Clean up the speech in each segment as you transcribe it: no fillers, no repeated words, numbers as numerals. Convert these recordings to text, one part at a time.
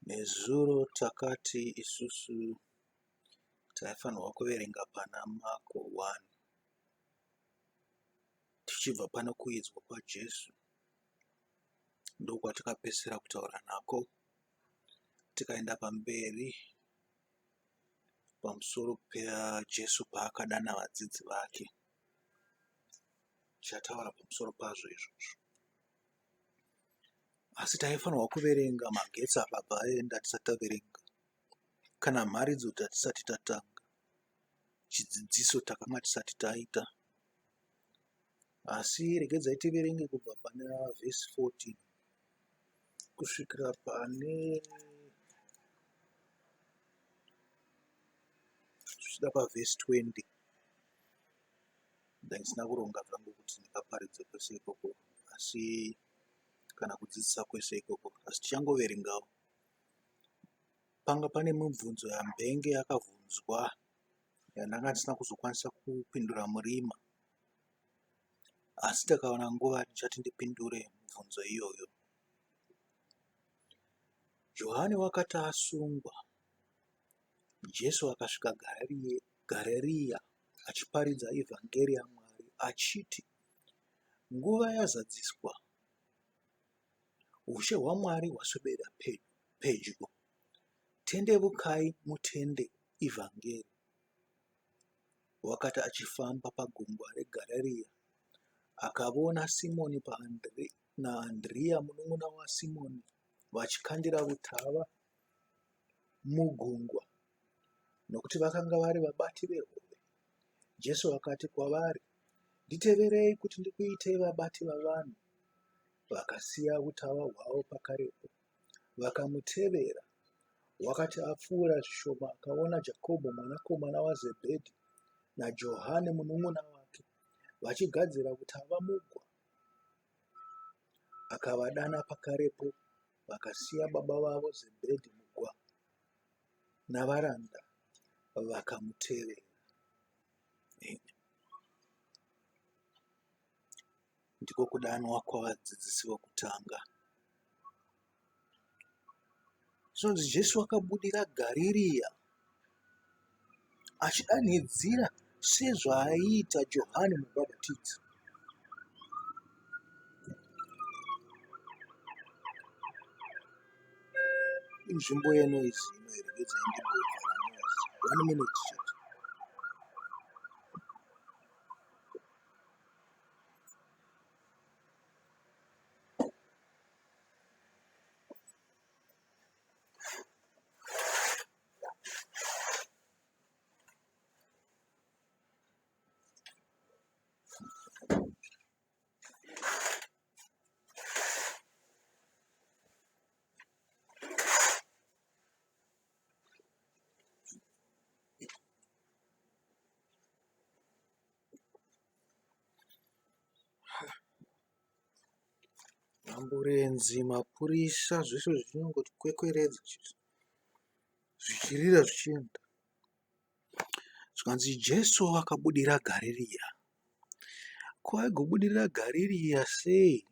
Nezuro takati isusu taifanirwa kuverenga pana Marko 1 tichibva pane kuidzwa kwaJesu ndokwatakapedzisira kutaura nako tikaenda pamberi pamusoro paJesu paakadana vadzidzi vake. Tichataura pamusoro pazvo izvozvo. Asi taifanirwa kuverenga magetsi akabva aenda tisati taverenga. Kana mharidzo tatisati tatanga. Chidzidziso takanga tisati taita. Asi regedzai tiverenge kubva pana vhesi 14 kusvikira pane zvichida pavhesi 20. Ndandisina kuronga zvangu kuti ndingaparidze kwese ikoko asi kana kudzidzisa kwese ikoko asi tichangoverengawo. Panga pane mibvunzo yambenge yakabvunzwa yandanga ndisina kuzokwanisa kupindura murima asi takawana nguva ndichati ndipindure mibvunzo iyoyo. Johani wakati asungwa, Jesu akasvika Garirea achiparidza evhangeri yaMwari achiti, Nguva yazadziswa, ushe hwaMwari hwaswedera pedyo. Tendevukai mutende evhangeri. Wakati achifamba pagungwa reGarirea, akavona Simoni naAndrea munun'una waSimoni vachikandira vutava mugungwa, nokuti vakanga vari vabati vehove. Jesu akati kwavari, Nditeverei kuti ndikuitei vabati vavanhu. Vakasiya utava hwavo pakarepo, vakamutevera. Wakati apfuura zvishoma akaona Jakobho mwanakomana waZebhedhi naJohani munun'una wake vachigadzira utava mugwa. Akavadana pakarepo, vakasiya baba vavo Zebhedhi mugwa navaranda vakamutevera. Ndiko kudanwa kwavadzidzisi vokutanga. Zvinonzi Jesu akabudira Garirea achidanidzira sezvaaiita Johani Mubhabhatidzi. Inzvimbo yenoise ino here regedzai ndimbovhara noise one minute chete. Amburenzi, mapurisa zvese zvinongoti kwekweredza zvichirira zvichienda. Zvikanzi Jesu akabudira Garirea. Ko aigobudira Garirea sei?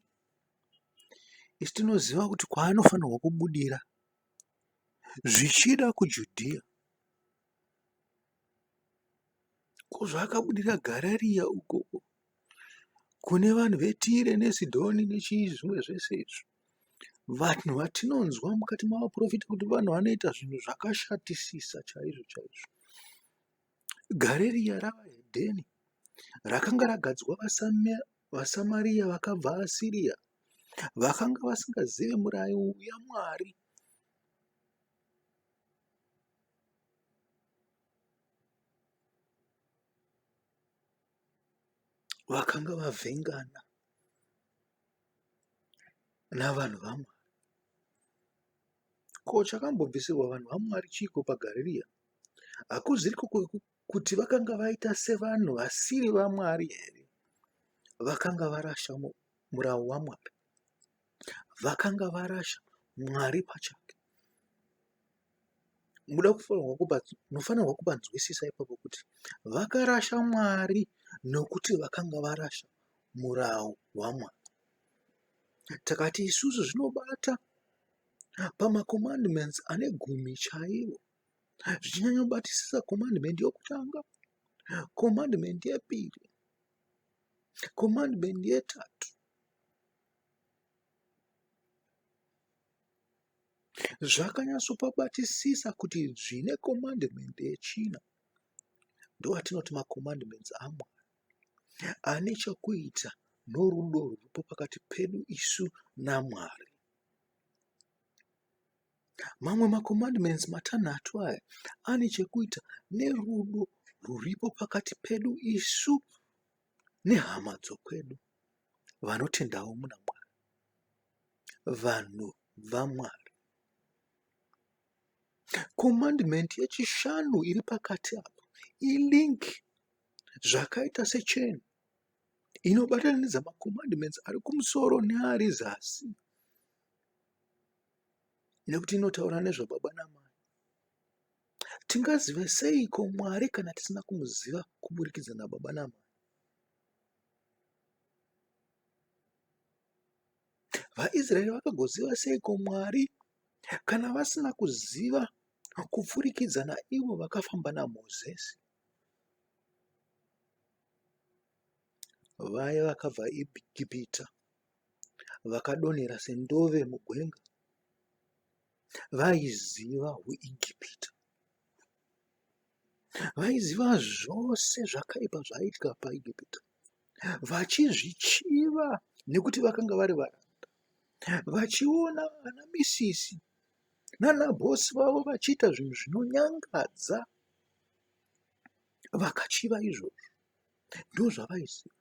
Isu tinoziva kuti kwaanofanirwa kubudira zvichida kuJudhiya. Ko zvaakabudira Garirea ukoko kune vanhu veTire neSidhoni nechii zvimwe zvese izvi. Vanhu vatinonzwa mukati mavaprofita kuti vanhu vanoita zvinhu zvakashatisisa chaizvo chaizvo. Garirea ravahedheni rakanga ragadzwa vaSamaria vakabva Asiria vakanga vasingazive murayiro yaMwari. Vakanga vavhengana navanhu vaMwari. Ko chakambobvisirwa vanhu vaMwari chiiko paGarirea? Hakuziriko kuti vakanga vaita sevanhu vasiri vaMwari here? Vakanga varasha murau waMwari. Vakanga varasha Mwari pachake. Muda kufanirwa kupa munofanirwa kupanzwisisa ipapo kuti vakarasha Mwari nokuti vakanga varasha murau waMwari. Takati isusu zvinobata. Pamacommandments ane gumi chaiwo, zvichinyanyobatisisa commandment yokutanga, commandment yepiri, commandment yetatu. Zvakanyatsopabatisisa kuti zvine commandment yechina ndoatinoti macommandments aMwari ane chokuita norudo rwuripo pakati pedu isu naMwari. Mamwe macommandments matanhatu aya ane chekuita nerudo rwuripo pakati pedu isu nehama dzokwedu vanotendawo muna Mwari, vanhu vaMwari. Commandment yechishanu iri pakati apa ilink zvakaita secheni inobatanidza macommandments ari kumusoro neari zasi nekuti inotaura nezvababa namai. Tingazive seiko Mwari kana tisina kumuziva kuburikidza nababa namai? VaIsraeri vakagoziva seiko Mwari kana vasina kuziva kupfurikidza naivo vakafamba naMozisi? Vaya vakabva Egipita vakadonhera sendove mugwenga vaiziva huEgipita. Vaiziva zvose zvakaipa zvaiitika paEgipita vachizvichiva nekuti vakanga vari varanda vachiona vana misisi nana bhosi vavo vachiita zvinhu zvinonyangadza vakachiva izvozvo ndozvavaiziva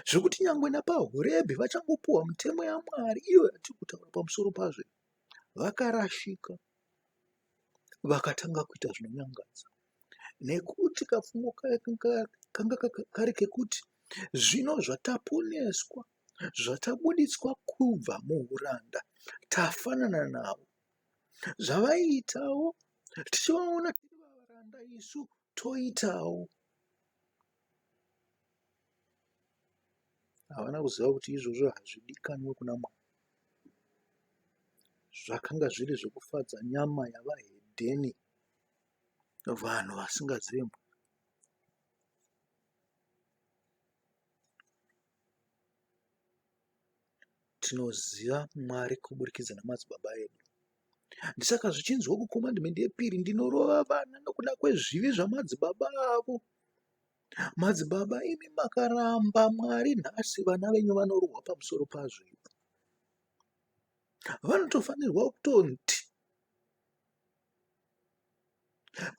zvekuti nyangwe napaHorebhi vachangopuhwa mitemo yaMwari iyo yatiri kutaura pamusoro pazvo vakarashika vakatanga kuita zvinonyangadza nekuti kapfumo kanga kari kekuti zvino zvataponeswa zvatabuditswa kubva muuranda tafanana navo zvavaiitawo tichivaona tiri varanda isu toitawo Havana kuziva kuti izvozvo hazvidikanwe kuna Mwari. Zvakanga zviri zvekufadza nyama yavahedheni, vanhu vasingazive Mwari. Tinoziva Mwari kuburikidza namadzibaba edu. Ndisaka zvichinzwa kukomandimende yepiri, ndinorova vana nokuda kwezvivi zvamadzibaba avo. Madzibaba imi makaramba Mwari nhasi vana venyu vanorohwa pamusoro pazvo. Vanotofanirwa kutonti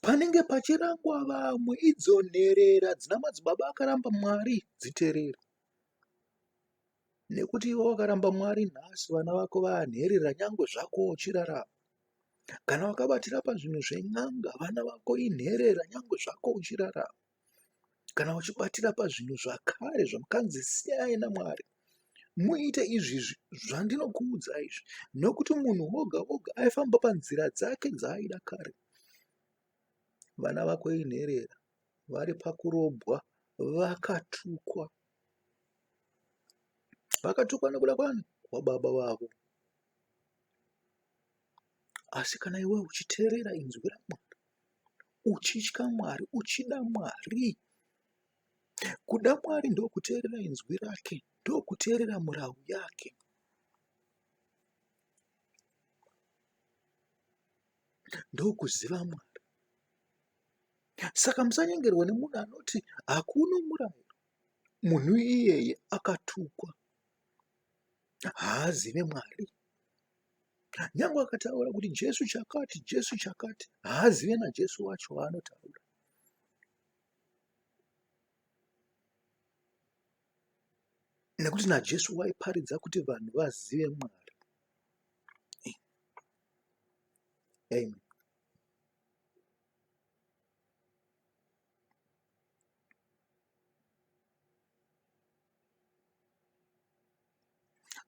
panenge pachirangwa vamwe idzo nherera dzina madzibaba akaramba Mwari dziterere. Nekuti iwe wakaramba Mwari nhasi vana vako vanherera nyangwe zvako uchirarama. Kana wakabatira pazvinhu zven'anga vana vako inherera nyangwe zvako uchirarama. Kana uchibatira pazvinhu zvakare zvamukanzi siyai naMwari muite izvi zvandinokuudza izvi nokuti munhu woga woga aifamba panzira dzake dzaaida kare. Vana vako inherera vari pakurobwa vakatukwa. Vakatukwa nekuda kwani? Kwababa vavo. Asi kana iwe uchiteerera inzwi raMwari, uchitya Mwari, uchida Mwari, kuda Mwari ndokuteerera inzwi rake, ndokuteerera murau yake. Ndokuziva Mwari. Saka musanyengerwa nemunhu anoti hakuna murayiro. Munhu iyeye akatukwa. Haazive Mwari. Nyangwe akataura kuti Jesu chakati, Jesu chakati, haazive naJesu wacho waanotaura. Nekuti naJesu waiparidza kuti vanhu vazive Mwari. Amen.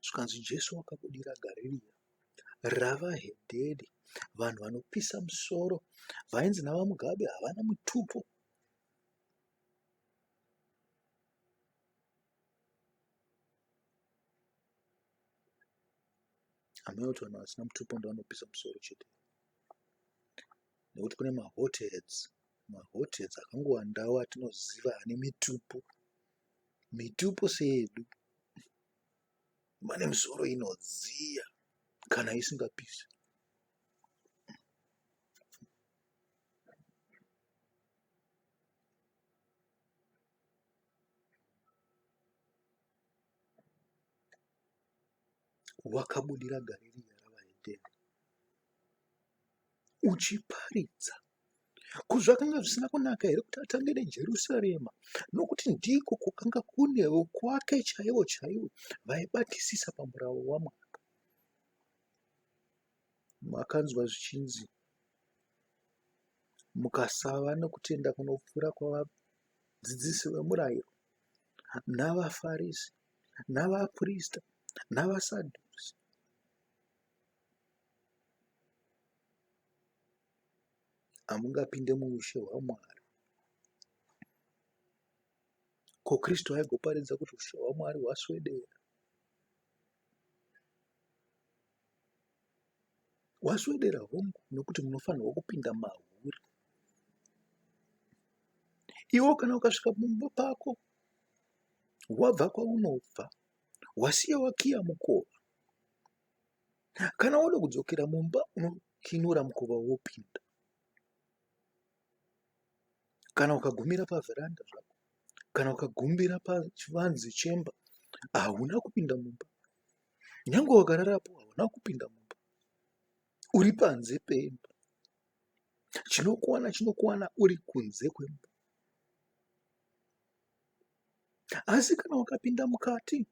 Zvikanzi Jesu wakabudira Garirea ravahedheni vanhu vanopisa musoro vainzi navaMugabe havana mutupo. Amai kuti vanhu vasina mutupo ndovanopisa musoro chete. Nekuti kune mahotheads, mahotheads akangowandawo atinoziva ane mitupo. Mitupo seyedu. Vane misoro inodziya kana isingapisi. Wakabudira Garirea ravaHedheni uchiparidza. Ko zvakanga zvisina kunaka here kuti atange neJerusarema? Nokuti ndiko kwakanga kune vokwake chaivo chaivo vaibatisisa pamurau waMwari. Makanzwa zvichinzi mukasava nokutenda kunopfuura kwavadzidzisi vemurayiro navaFarisi navaprista navaSadhusi. Hamungapinde muushe hwaMwari. Ko Kristu aigoparidza kuti ushe hwaMwari hwaswedera? Hwaswedera hongu nokuti munofanirwa kupinda mahuri. Iwe kana ukasvika mumba pako wabva kwaunobva wasiya wakiya mukova kana woda kudzokera mumba unokinura mukova wopinda. Kana ukagumira pavheranda zvako kana ukagumbira pachivanze chemba hauna kupinda mumba. Nyangwe wakararapo hauna kupinda mumba. Uri panze pemba. Chinokuwana chinokuwana uri kunze kwemba. Asi kana ukapinda mukati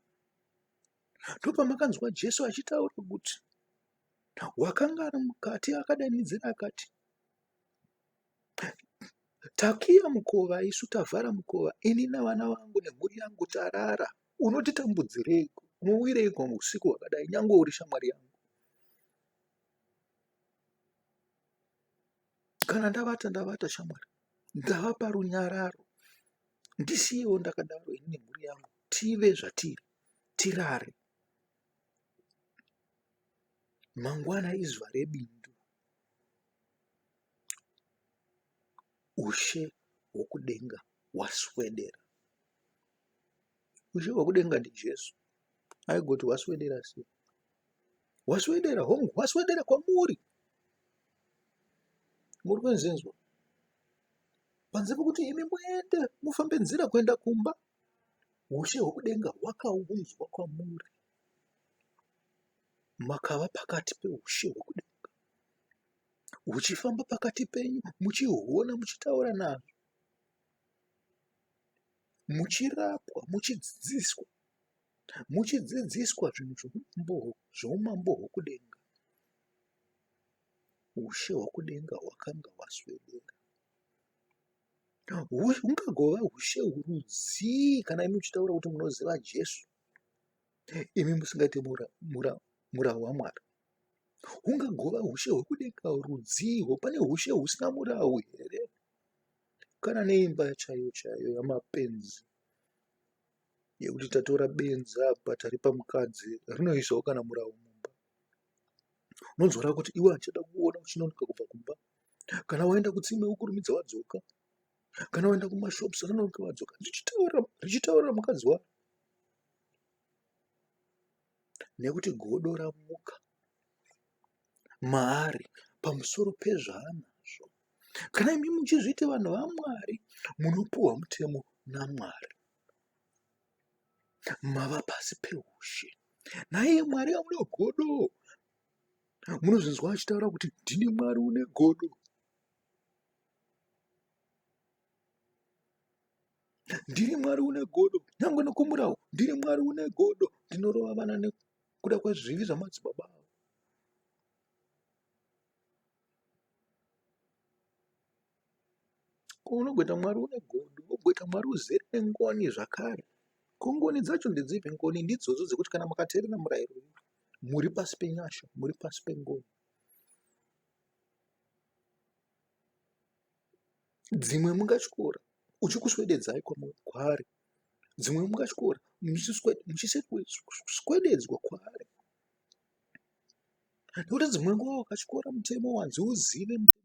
ndopamakanzwa Jesu achitaura kuti wakanga ari mukati akadanidzira akati takiya mukova isu tavhara mukova ini navana vangu nemhuri yangu tarara unotitambudzireiko unowireiko usiku hwakadai nyange uri shamwari yangu kana ndavata ndavata shamwari ndava parunyararo ndisiyewo ndakadaro ini nemhuri yangu tive zvatiri tirare mangwana izuva rebindu Ushe hwokudenga hwaswedera. Ushe hwokudenga ndiJesu. Aigoti hwaswedera sei? Hwaswedera, hongu, hwaswedera kwamuri. Muri kunzinzwa? Panze pekuti imi muende mufambe nzira kuenda kumba, ushe hwokudenga hwakaunzwa kwamuri. Makava pakati peushe hwokudenga. Huchifamba pakati penyu muchihuona muchitaura nazvo. Muchirapwa muchidzidziswa. Muchidzidziswa zvinhu zvoumambo hwokudenga. Ushe hwokudenga hwakanga hwaswedera. Hungagova ushe rudzii kana imi muchitaura kuti munoziva Jesu imi musingaite murau waMwari? Hungagova hushe hwekudenga rudziihwo? Pane hushe husina murau here? Kana neimba chaiyo chaiyo yamapenzi yekuti tatora benzi apa taripa mukadzi rinoisawo kana murau mumba. Unonzwa rakuti iwe handichada kukuona uchinonoka kubva kumba. Kana waenda kutsime wokurumidza wadzoka. Kana waenda kumashops unonoka wadzoka. Richitaurira mukadzi waro. Nekuti godo ramuka maari pamusoro pezvaanazvo. Kana imi muchizviita vanhu vaMwari, munopiwa mutemo naMwari. Mava pasi peushe. Naiye Mwari une godo. Munozvinzwa achitaura kuti ndini Mwari une godo. Ndiri Mwari une godo, nyangwe nokumurawo ndiri Mwari une godo, ndinorova vana nekuda kwezvivi zvamadzibaba avo. Ko unogoita Mwari une godo, wogoita Mwari uzere nengoni zvakare. Ko ngoni dzacho ndedzipi? Ngoni ndidzodzo dzekuti kana mukateerera murayiro uyu, muri pasi penyasha, muri pasi pengoni. Dzimwe mungatyora uchikuswededzai kwaari, dzimwe mungatyora muchiswededzwa kwaari. Nekuti dzimwe nguva ukatyora mutemo wanzi uzive mutemo.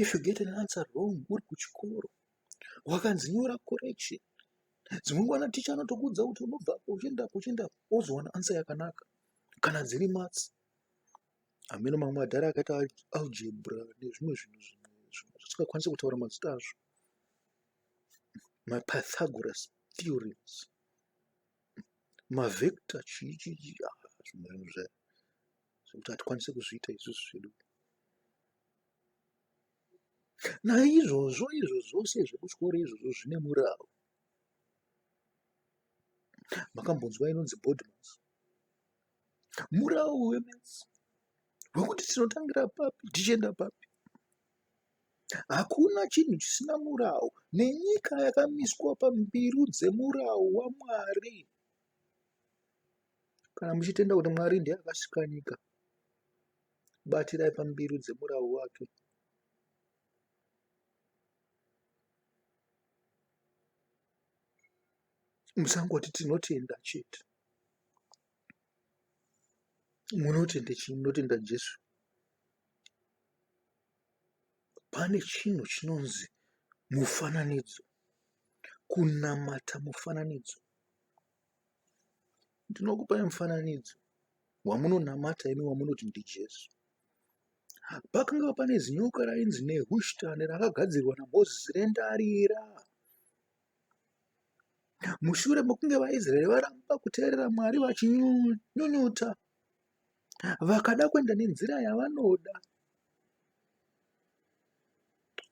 If you get an answer wrong uri kuchikoro wakanzi nyora correction. Dzimwe nguva ana ticha anotokuudza kuti unobva apa uchienda apa uchienda apa wozowana answer yakanaka kana dziri maths. Hameno mamwe madhara akaita algebra nezvimwe zvinhu zvimwe zvatisingakwanise kutaura mazita azvo. MaPythagoras theorems. Mavector chii chii chii ah, zvimwe zvinhu zve zvekuti hatikwanise kuzviita isusu zvedu. Naizvozvo izvo zvose zvekuchikoro izvozvo zvine murau. Makambonzwa inonzi BODMAS? Murau weMaths wekuti tinotangira papi tichienda papi. Hakuna chinhu chisina murau nenyika yakamiswa pambiru dzemurau waMwari. Kana muchitenda kuti Mwari ndiye akasika nyika, batirai pambiru dzemurau wake. Musangoti tinotenda chete. Munotenda chii? Munotenda Jesu. Pane chinhu chinonzi mufananidzo. Kunamata mufananidzo. Ndinokupai mufananidzo wamunonamata imi wamunoti ndiJesu. Pakanga pane zinyoka rainzi Nehushitani rakagadzirwa naMozisi rendarira. Mushure mekunge vaIsraeri varamba kuteerera Mwari vachinyunyuta vakada kuenda nenzira yavanoda,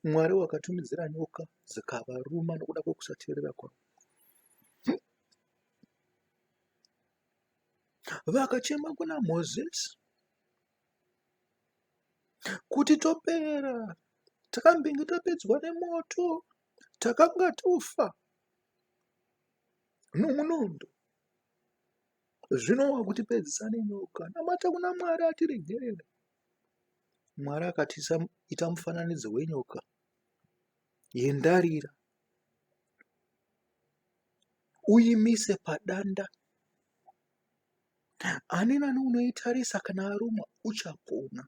Mwari wakatumidzira nyoka dzikavaruma nokuda kwekusateerera kwavo. Vakachema kuna Mozisi kuti topera, takambenge tapedzwa nemoto, takanga tofa nomunondo. Zvino wakutipedzisa nenyoka. Namata kuna Mwari atiregerere. Mwari akati ita mufananidzo wenyoka yendarira uimise padanda. Ani nani unoitarisa kana arumwa uchapona.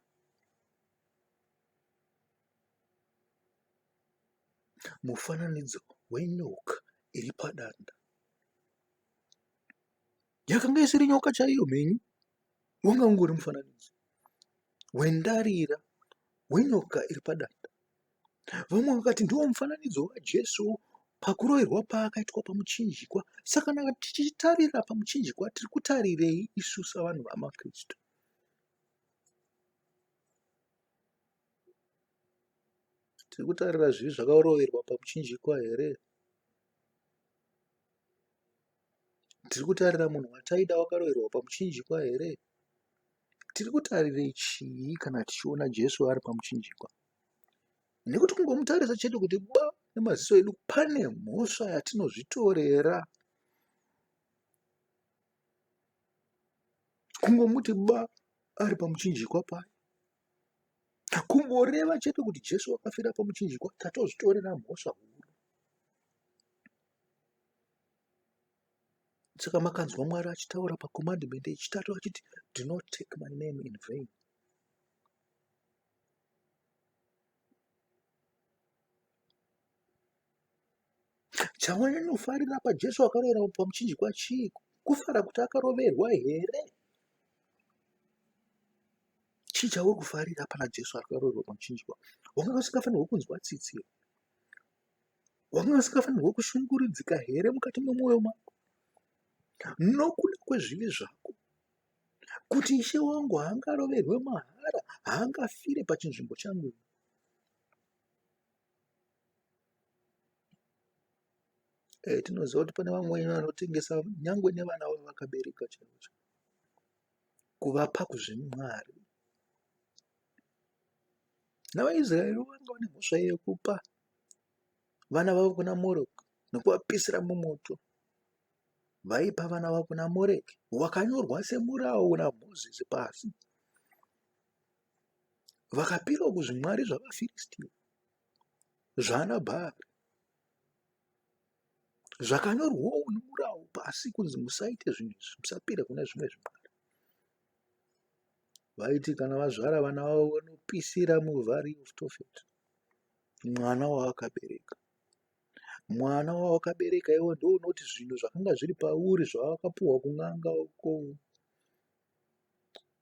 Mufananidzo wenyoka iri padanda. Yakanga isiri nyoka chaiyo mhenyu, wanga ungori mufananidzo wendarira wenyoka iri padanda. Vamwe vakati ndiwo mufananidzo waJesu pakuroverwa paakaitwa pamuchinjikwa. Saka kana tichitarira pamuchinjikwa tiri kutarirei isu savanhu vamaKristu? Tiri kutarira zvivi zvakaroverwa pamuchinjikwa here? Tiri kutarira munhu wataida wakaroverwa pamuchinjikwa here? Tiri kutarirei chii kana tichiona Jesu ari pamuchinjikwa? Nekuti kungomutarisa chete kuti ba nemaziso edu pane mhosva yatinozvitorera. Kungomuti ba ari pamuchinjikwa paya. Kungoreva chete kuti Jesu wakafira pamuchinjikwa tatozvitorera mhosva huru. Saka makanzwa Mwari achitaura pacommandment yechitatu achiti do not take my name in vain. Chawanyanyofarira paJesu akarovera pamuchinjikwa chii? Kufara kuti akaroverwa here? Chii chauri kufarira pana Jesu akaroverwa pamuchinjikwa? Wanga usingafanirwi kunzwa tsitsi here? Wanga usingafanirwi kushungurudzika here mukati memwoyo mako nokuda kwezvivi zvako? Kuti Ishe wangu haangaroverwe mahara, haangafire pachinzvimbo changu. Eh, tinoziva kuti pane vamwe vanotengesa nyangwe nevana vavo vakabereka chaivo chaivo kuvapa kuzvimwari. NavaIsraeri vanga vane mhosva yekupa vana vavo kuna Moreki nekuvapisira mumoto. Vaipa vana vavo kuna Moreki wakanyorwa semurau naMozisi pasi. Vakapirawo kuzvimwari zvavaFiristia zvana Bhaari zvakanyorwawo nomurau pasi kunzi musaite zvinhu izvi musapira kune zvimwe zvimwari. Vaiti kana vazvara vana vavo vanopisira muValley of Tophet mwana wavakabereka. Mwana wawakabereka iwe ndounoti zvinhu zvakanga zviri pauri zvawakapuhwa kun'anga uko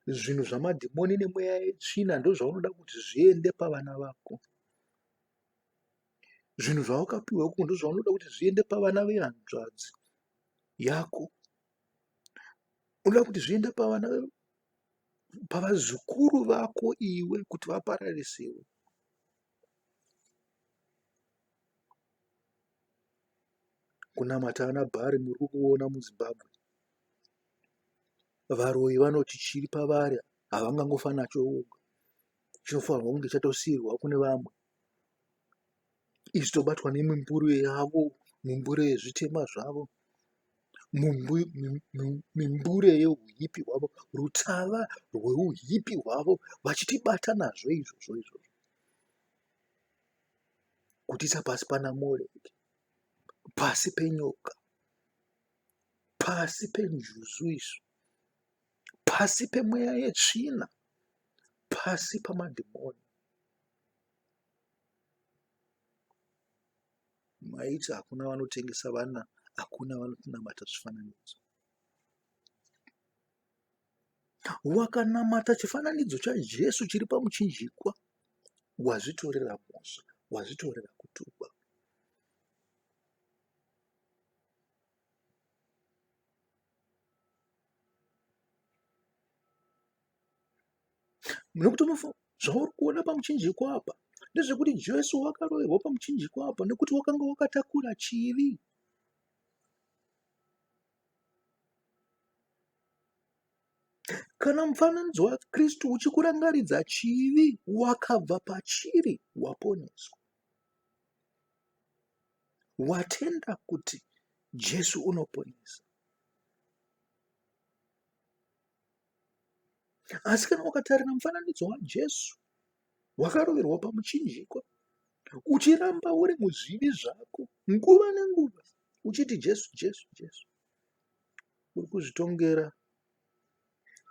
zvinhu zvamadhimoni nemweya yetsvina ndozvaunoda kuti zviende pavana vako. Zvinhu zvawakapiwa uko ndozvaunoda kuti zviende pavana vehanzvadzi yako. Unoda kuti zviende pavana pavazukuru vako iwe kuti vaparare sewe. Kunamata ana Bhaari muri kukuona muZimbabwe. Varoyi vanoti chiri pavari havangangofa nacho voga. Chinofanirwa kunge chatosiirwa kune vamwe. Isu tobatwa nemimbure yavo, mimbure yezvitema zvavo, mimbure yeuipi hwavo, rutava rweuipi hwavo vachitibata nazvo izvozvo izvozvo. Kutiisa pasi pana Moleki, pasi penyoka, pasi penjuzu isu, pasi pemweya yetsvina, pasi pamadhimoni. Maiti hakuna vanotengesa vana, hakuna vanonamata zvifananidzo. Wakanamata chifananidzo chaJesu chiri pamuchinjikwa, wazvitorera mhosva, wazvitorera kutukwa. Nekuti zvauri kuona pamuchinjikwa apa ndezvekuti Jesu wakaroverwa pamuchinjikwa apa nekuti wakanga wakatakura chivi. Kana mufananidzo waKristu uchikurangaridza chivi, wakabva pachiri waponeswa. Watenda kuti Jesu unoponesa. Asi kana wakatarira mufananidzo waJesu wakaroverwa pamuchinjikwa uchiramba uri muzvivi zvako nguva nenguva uchiti Jesu, Jesu, Jesu, uri kuzvitongera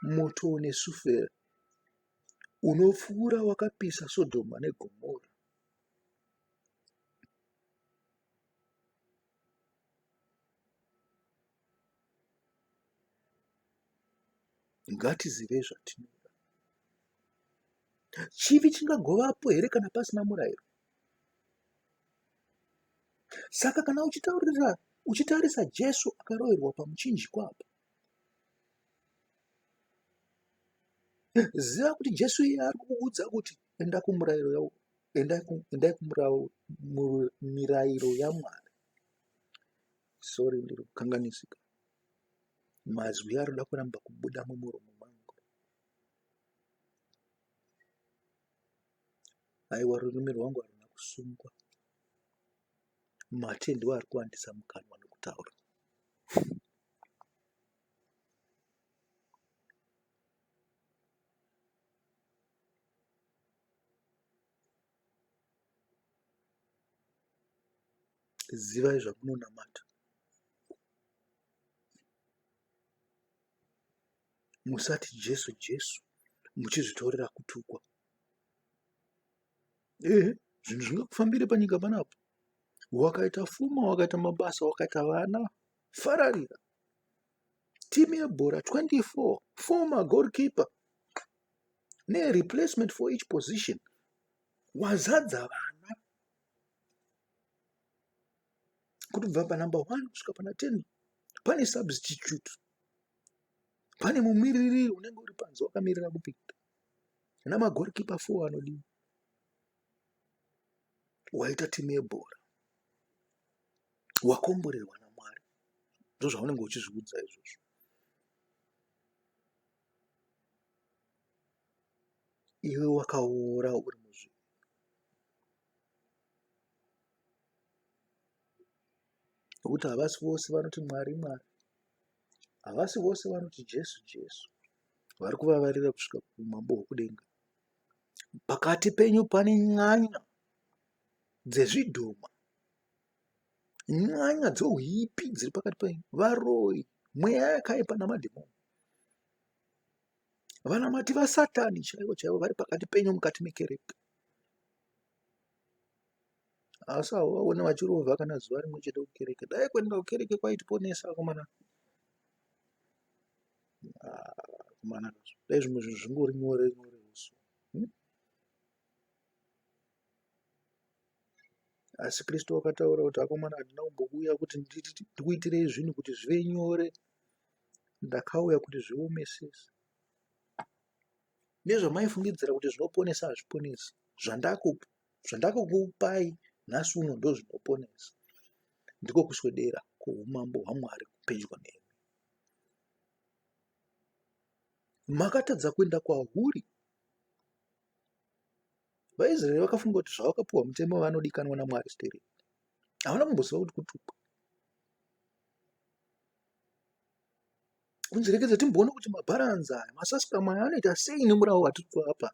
moto une sufera unopfuura wakapisa Sodhoma neGomora. Ngatizivei zvatinoda. Chivi chingagovapo here kana pasina murayiro? Saka kana uchitaurira uchitarisa Jesu akaroverwa pamuchinjikwa apa, ziva kuti Jesu iye ari kukuudza kuti enda kumurayiro endai kumirayiro yaMwari. Sorry, ndiri kukanganisika. Mazwi arikuda kuramba kubuda mumuromo mangu. Aiwa rurimi rwangu haruna kusungwa. Mate ndiwo ari kuwandisa mukanwa nokutaura. Zivai zvamunonamata. Musati Jesu Jesu muchizvitorera kutukwa. Ehe, zvinhu zvingakufambire panyika panapa. Wakaita fuma, wakaita mabasa, wakaita vana, fararira. Team yebhora 24, former goalkeeper nereplacement for each position. Wazadza vana kutobva panumber 1 kusvika pana 10 pane substitute pane mumiririri unenge uri panze wakamirira kupinda namagorikipa 4 anodiwa waita timu yebhora wakomborerwa namwari ndozvaunenge uchizviudza izvozvo iwe wakaora uri muzvivi Nokuti havasi vose vanoti Mwari, Mwari. Havasi vose vanoti Jesu, Jesu. Vari kuvavarira kusvika kuumambo hwokudenga. Pakati penyu pane nyanya dzezvidhoma, nyanya dzouipi dziri pakati penyu, varoyi, mweya yakaipa namadhimoni. Vanamati vaSatani chaivo chaivo vari pakati penyu mukati mekereke. Asi hauvaone vachirovha kana zuva rimwe chete kukereke. Dai kuenda kukereke kwaitiponesa akomana. Ah, akomana dai zvimwe zvinhu zvingori nyore nyore so. Asi Kristu wakataura kuti akomana handina kumbouya kuti ndikuitirei zvinhu kuti zvive nyore. Ndakauya kuti zviomesese. Nezvamaifungidzira kuti zvinoponesa hazviponesi. Zvandakupa, zvandakakupai nhasi uno ndozvinoponesa. Ndiko kuswedera kwoumambo hwaMwari pedyo nemi. Makatadza kuenda kwahuri. VaIsraeri vakafunga kuti zvavakapiwa mutemo vanodikanwa naMwari stereki. Havana kumboziva kuti kutukwa. Kunzi regedza timboona kuti mabharanzi aya, masaskamu aya anoita sei nemurawo watiri kuapa.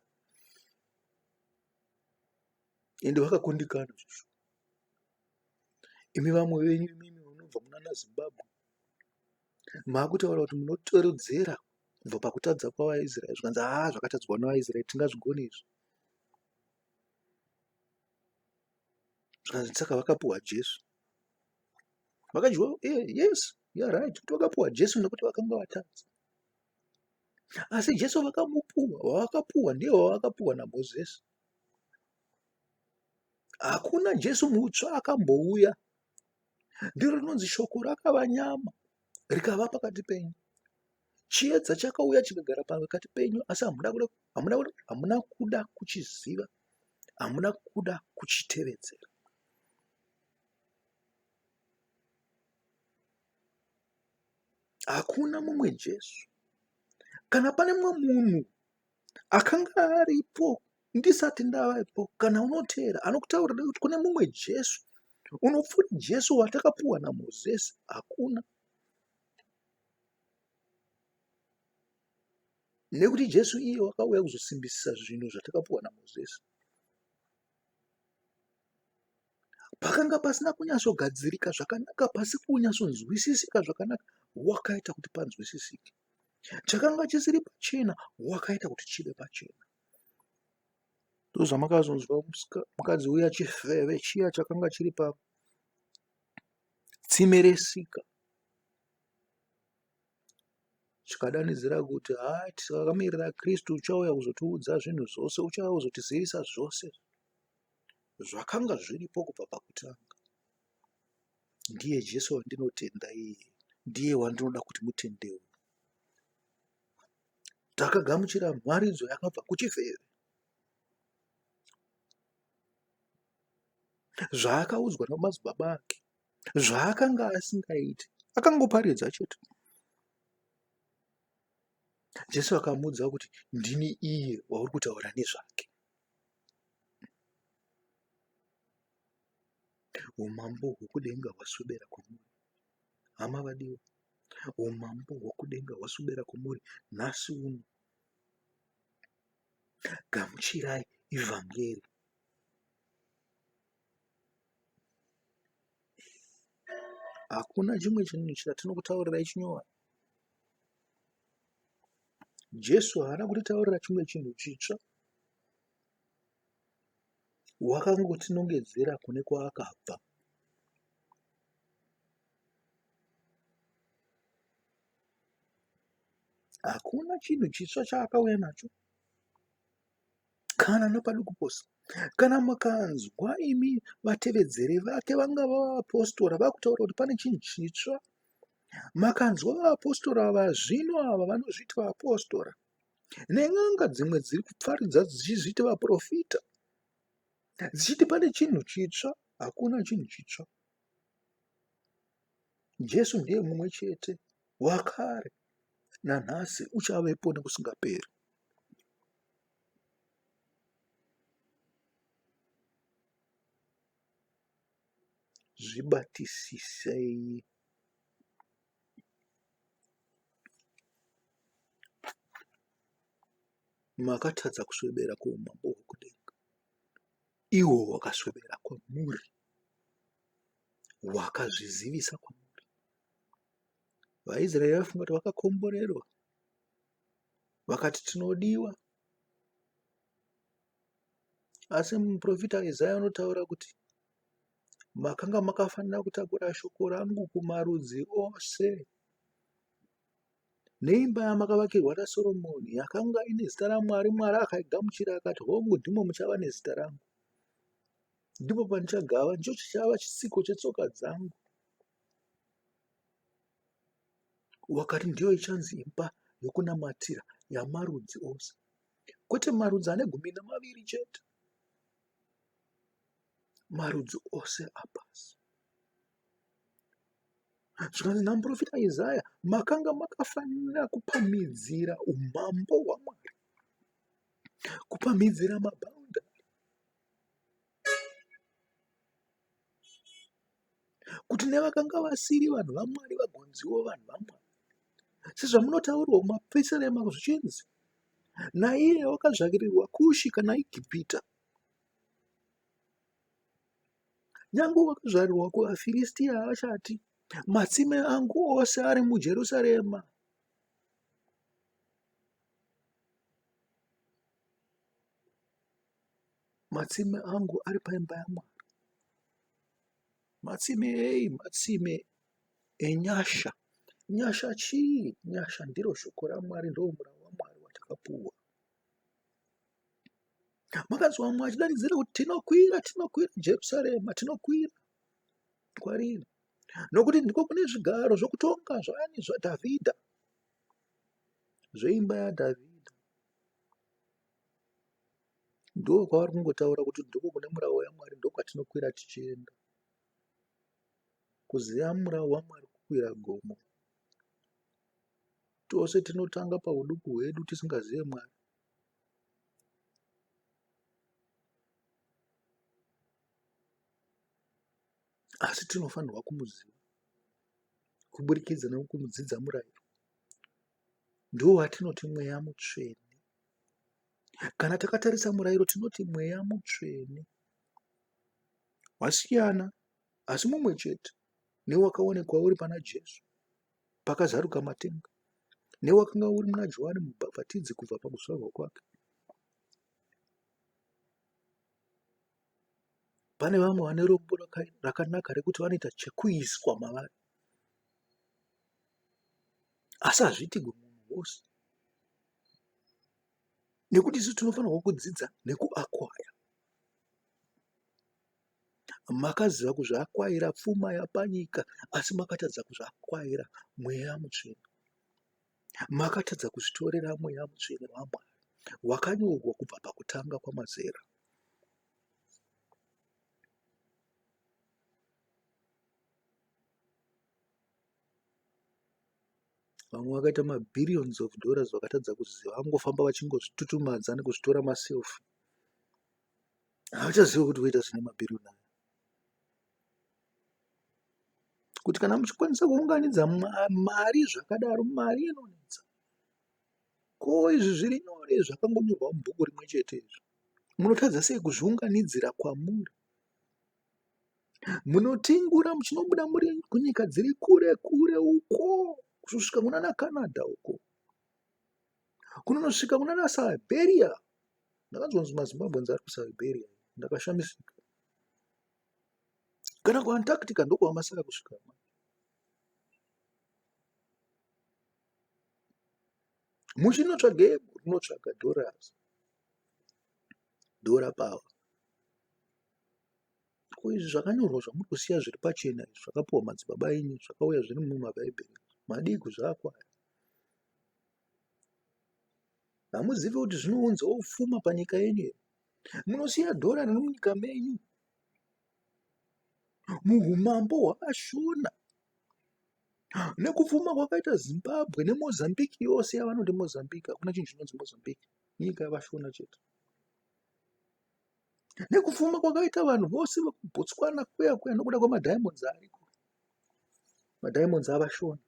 Ende vakakundikana izvozvo. Imi vamwe venyu imimi munobva munana Zimbabwe maakutaura kuti munoterudzera kubva pakutadza kwavaIsraeri zvikanzi haa zvakatadzwa nevaIsraeri tingazvigone izvi. Zvikanzi saka vakapuwa Jesu. Vakadyiwa eh, yes you're right kuti vakapuwa Jesu nekuti vakanga vatadza. Asi Jesu vakamupuwa wavakapuwa ndiye wavakapuwa naMozisi. Hakuna Jesu mutsva akambouya. Ndiro rinonzi shoko rakava nyama rikava pakati penyu. Chiedza chakauya chikagara pakati penyu asi hamuna kuda, hamuna kuda, hamuna kuda kuchiziva, hamuna kuda kuchitevedzera. Hakuna mumwe Jesu. Kana pane mumwe munhu akanga aripo ndisati ndavapo kana unoteera anokutaurira kuti kune mumwe Jesu unopfuura Jesu watakapuwa naMozisi hakuna. Nekuti Jesu iye wakauya kuzosimbisisa zvinhu zvatakapuwa naMozisi. Pakanga pasina kunyatsogadzirika zvakanaka, pasi kunyatsonzwisisika zvakanaka, wakaita kuti panzwisisike. Chakanga chisiri pachena, wakaita kuti chive pachena. Ndozvamakazonzwa mukadzi uya chifeve chiya chakanga chiri patsime reSika chikadanidzira kuti haa takamirira Kristu uchauya kuzotiudza zvinhu zvose, uchauya kuzotizivisa zvose zvakanga zviripo kubva pakutanga. Ndiye Jesu wandinotenda iye, ndiye wandinoda kuti mutendewo. Takagamuchira mharidzo yakabva kuchifeve. Zvaakaudzwa namadzibaba ake, zvaakanga asingaiti, akangoparidza chete. Jesu akamuudza kuti ndini iye wauri kutaura nezvake. Umambo hwokudenga hwaswedera kwamuri. Hama vadiwa, umambo hwokudenga hwaswedera kwamuri nhasi uno. Gamuchirai ivhangeri. Hakuna chimwe chinhu chatinokutaurirai chinyowani. Jesu haana kutitaurira chimwe chinhu chitsva. Wakangotinongedzera kune kwaakabva. Hakuna chinhu chitsva chaakauya nacho kana napaduku pose. Kana mukanzwa imi vatevedzeri vake vangava vaapostora vakutaura kuti pane chinhu chitsva, makanzwa vaapostora vazvino ava vanozviti vaapostora nen'anga dzimwe dziri kuparidza dzichizviti vaprofita dzichiti pane chinhu chitsva, hakuna chinhu chitsva. Jesu ndiye mumwe chete wakare nanhasi uchavepo nekusingaperi. Zvibatisisei. Makatadza kuswedera kuumambo hwokudenga. Ihwo hwakaswedera kwamuri. Hwakazvizivisa kwamuri. VaIsraeri vaifunga kuti vakakomborerwa. Vakati tinodiwa. Asi muprofita Isaya anotaura kuti makanga makafanira kutakura shoko rangu kumarudzi ose. Neimba yamakavakirwa naSoromoni yakanga ine zita raMwari, Mwari akaigamuchira akati, hongu, ndimo muchava nezita rangu. Ndipo pandichagava, ndicho chichava chitsiko chetsoka dzangu. Wakati ndiyo ichanzi imba yokunamatira yamarudzi ose. Kwete marudzi ane 12 chete. Marudzi ose apasi. Zvikanzi namuprofita Isaya, makanga makafanira kupamhidzira umambo hwaMwari, kupamhidzira maboundary kuti nevakanga vasiri vanhu vaMwari vagonziwo vanhu vaMwari. Sezvamunotaurirwa kumapisarema zvichinzi, naiye wakazvarirwa Kushi kana Egipita, nyange wakazvarirwa kuvaFiristia achati, matsime angu ose ari muJerusarema. Matsime angu ari paimba yaMwari. Matsime ei? Matsime enyasha. Nyasha chii? Nyasha ndiro shoko raMwari, ndomurau waMwari watakapuwa. Makanzwa vamwe vachidanidzira kuti tinokwira, tinokwira Jerusarema, tinokwira kwariri. Nokuti ndiko kune zvigaro zvokutonga zvani zvaDhavhidha, zveimba yaDhavhidha. Ndokwavari kungotaura kuti ndiko kune murau yaMwari ndokwatinokwira tichienda. Kuziva murau waMwari kukwira gomo. Tose tinotanga pahuduku hwedu tisingazive Mwari. Asi tinofanirwa kumuziva kuburikidza nokumudzidza murayiro. Ndiwo watinoti mweya mutsvene. Kana takatarisa murayiro tinoti mweya mutsvene wasiyana asi mumwe chete newakaonekwa uri pana Jesu pakazaruka matenga newakanga uri muna Johani mubhabhatidzi kubva pakuzvarwa kwake. Pane vamwe vane rombo rakanaka rekuti vanoita chekuiswa mavari asi hazviitigwe munhu wose nekuti isu tinofanirwa kudzidza nekuakwaya. Makaziva kuzviakwaira pfuma yapanyika asi makatadza kuzviakwaira mweya mutsvene. Makatadza kuzvitorera mweya mutsvene waMwari wakanyorwa kubva pakutanga kwamazera. Vamwe vakaita mabillions of dollars vakatadza kuziva vangofamba vachingozvitutumadza nekuzvitora maselfie. Havachazivi kuti voita zvine mabhiriyoni aya. Kuti kana muchikwanisa kuunganidza mari zvakadaro, mari inonetsa. Ko izvi zviri nyore zvakangonyorwa mubhuku rimwe chete izvi. Munotadza sei kuzviunganidzira kwamuri? Munotingura muchinobuda muri kunyika dziri kure kure uko kusvika kunana Canada uko. Kunonosvika kunana Siberia. Ndakanzwa kunzi maZimbabweans ari kuSiberia. Ndakashamisika. Kana kuAntarctica ndokwamasara kusvika. Muchinotsvagei? Munotsvaga dollars. Dollar power. Ko izvi zvakanyorwa zvamuri kusiya zviri pachena izvi zvakapiwa madzibaba enyu zvakauya zviri mumabhaibheri madii kuzviakwa hamuzivi kuti zvinounzawo pfuma panyika yenyu here munosiya dhora riri munyika menyu muumambo hwavashona nekupfuma kwakaita zimbabwe nemozambique yose yavanoti mozambique hakuna chinhu chinonzi mozambique nyika yavashona chete nekupfuma kwakaita vanhu vose vekubotswana kuya kuya nokuda kwemadiamonds ariko madiamonds avashona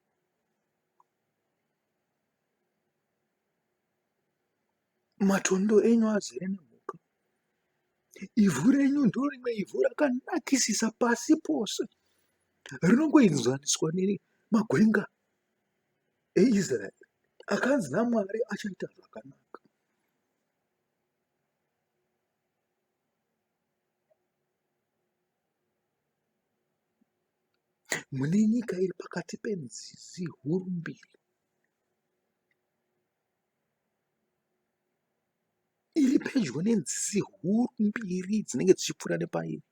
Matondo enyu azere nemhuka. Ivhu renyu ndorimwe ivhu rakanakisisa pasi pose. Rinongoenzaniswa nemagwenga eIsraeri. Akanzi naMwari achaita zvakanaka. Mune nyika iri pakati penzizi huru mbiri. Iri pedyo nenzizi huru mbiri dzinenge dzichipfuura nepairi.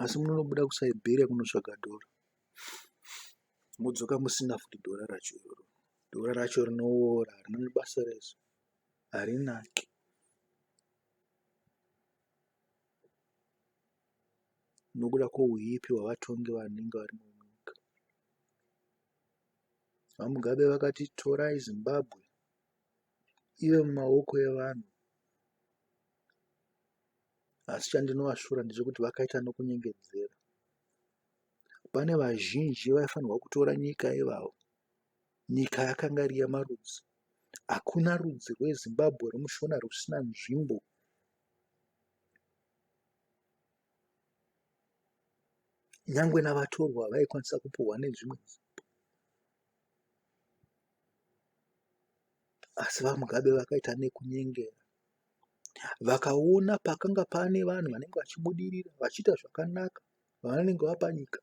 Asi munonobuda kuSiberia kunotsvaga dhora modzoka musina futi dhora racho iroro. Dhora racho rinoora harina nebasa rese harinaki. Nokuda kwehuipi hwavatongi vanenge vari munyika. VaMugabe vakati torai Zimbabwe ive mumaoko evanhu asi chandinovashora ndechekuti vakaita nokunyengedzera. Pane vazhinji vaifanirwa kutora nyika ivavo. Nyika yakanga iri yemarudzi. Hakuna rudzi rweZimbabwe rwemuShona rusina nzvimbo. Nyangwe navatorwa vaikwanisa kupuhwa nedzimwe nzvimbo. Asi VaMugabe vakaita nekunyengera. Vakaona pakanga pane vanhu vanenge vachibudirira vachiita zvakanaka vavanenge vapa nyika.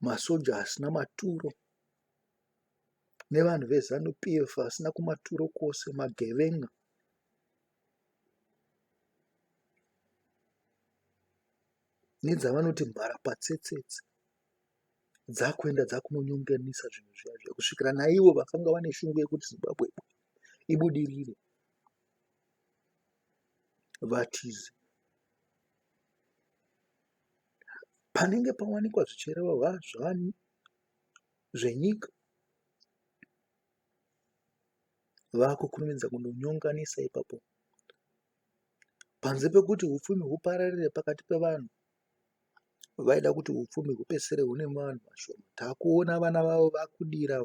Masoja asina maturo nevanhu veZanu PF vasina kumaturo kwose mageven'a. Nedzavanoti mharapatsetsetse dzakuenda dzakunonyonganisa zvinhu zviya zviya kusvikira naivo vakanga vane shungu yekuti Zimbabwe ibudirire vatize. Panenge pawanikwa zvicherwa zvenyika vakukurumidza kundonyonganisa ipapo. Panze pekuti hupfumi hupararire pakati pevanhu vaida kuti hupfumi hupedzisire hune vanhu vashoma. Takuona vana vavo vakudira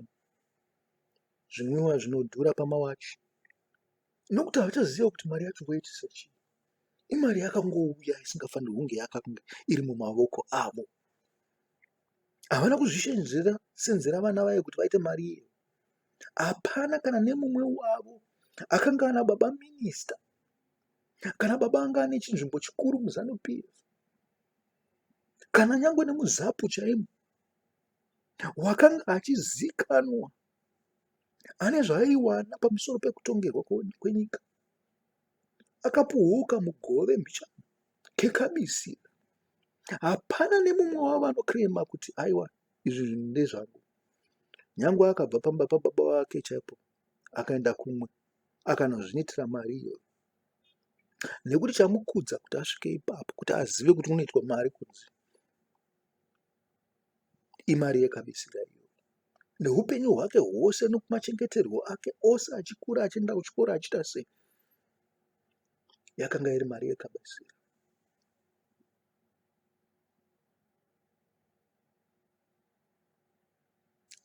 zvinwiwa zvinodhura pamawachi nokuti havachaziva kuti mari yacho voitisa chii. Imari yakangouya isingafanirwi kunge yakanga iri mumavoko avo. Havana kuzvisenzera senzera vana vayo kuti vaite mari iyo. Hapana kana nemumwe wavo akanga ana baba minista kana baba anga ane chinzvimbo chikuru muZanu PF kana nyangwe nemuZapu chaimo wakanga achizikanwa ane zvaaiwana pamusoro pekutongerwa kwenyika. Akapuhuka mugove mbichana kekabisira. Hapana nemumwe wavo anoclaima kuti aiwa izvi zvinhu ndezvangu. Nyangwe akabva pamba pababa vake chaipo akaenda kumwe akanozviitira mari iyoyo. Nekuti chamukudza kuti asvike ipapo kuti azive kuti kunoitwa mari kunze imari yekabisira iyoyo. Neupenyu hwake hwose nekumachengeterwo ake ose achikura achienda kuchikoro achiita sei yakanga iri mari yekabisira.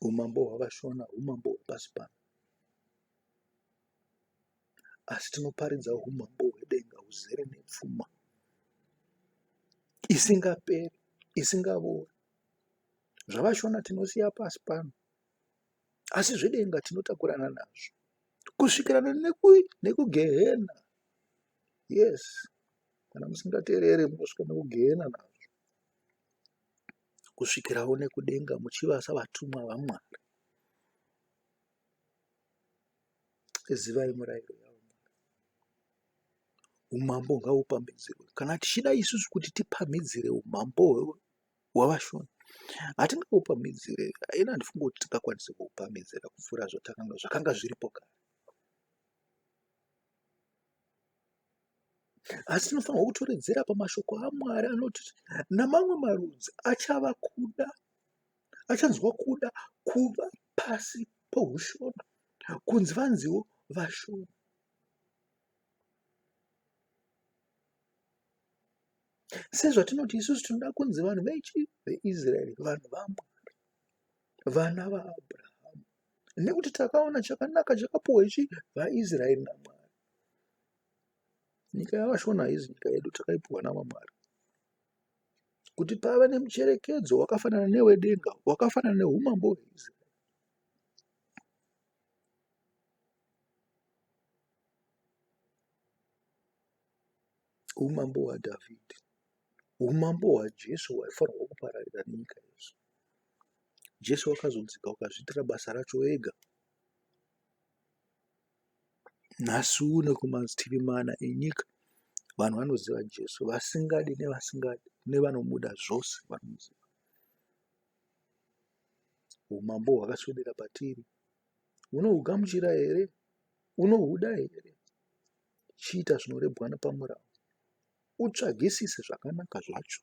Umambo hwavaShona umambo hwepasi pano. Asi tinoparidza umambo hwedenga huzere nepfuma isingaperi, isingavori. ZvavaShona tinosiya pasi pano asi zvedenga tinotakurana nazvo kusvikirana nekugehena. Yes, kana musingateerere munosvika nekugehena nazvo. Kusvikirawo nekudenga muchiva savatumwa vaMwari. Zivai murayiro yavo Mwari. Umambo ngahupamhidzirwe. Kana tichida isusu kuti tipamhidzire umambo hwavaShona hatingaupamhidzire. Ini handifungi kuti tingakwanise kuupamhidzira kupfuura zvatakanga zvakanga zviripo kare. Asi tinofanirwa kutoredzera pamashoko aMwari anoti namamwe marudzi achava kuda achanzwa kuda kuva pasi poushona kunzi vanziwo vashona. Sezvatinoti isusu tinoda kunzi vanhu vechi veIsraeri vanhu vaMwari vana vaAbrahamu nekuti takaona chakanaka chakapuwa ichi vaIsraeri naMwari. Nyika yavaShona haizi nyika yedu takaipiwa naVaMwari. Kuti pave nemucherekedzo wakafanana newedenga, wakafanana neumambo hweIsraeri. Umambo hwaDhavhidhi, umambo hwaJesu hwaifanirwa kupararira nenyika yose. Jesu wakazodzika ukazviitira basa racho ega. Nhasi uno kumativi mana enyika vanhu vanoziva Jesu vasingadi nevasingadi nevanomuda zvose vanomuziva. Umambo hwakaswedera patiri. Unohugamuchira here? Unohuda here? Chiita zvinorebwa nepamurau. Utsvagisise zvakanaka zvacho.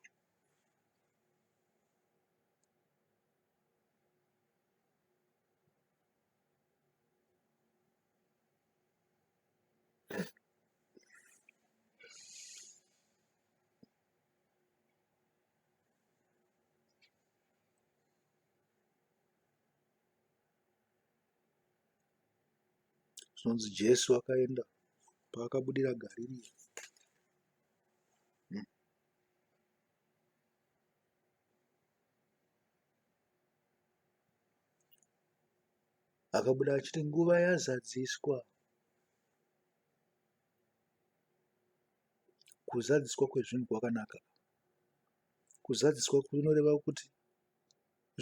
Zvinonzi Jesu akaenda paakabudira Garirea. Akabuda achiti nguva yazadziswa. Kuzadziswa kwezvinhu kwakanaka. Kuzadziswa kunoreva kuti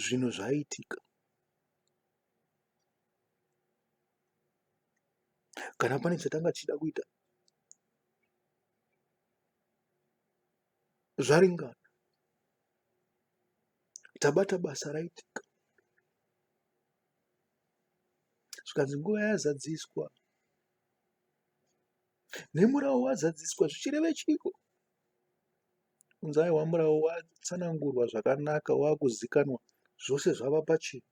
zvinhu zvaitika. Kana pane chatanga tichida kuita zvaringana. Tabata basa raitika. Zvikanzi nguva yazadziswa nemurawo wazadziswa zvichireve chiiko? Kunzi aiwa murawo watsanangurwa zvakanaka wakuzikanwa zvose zvava pachena.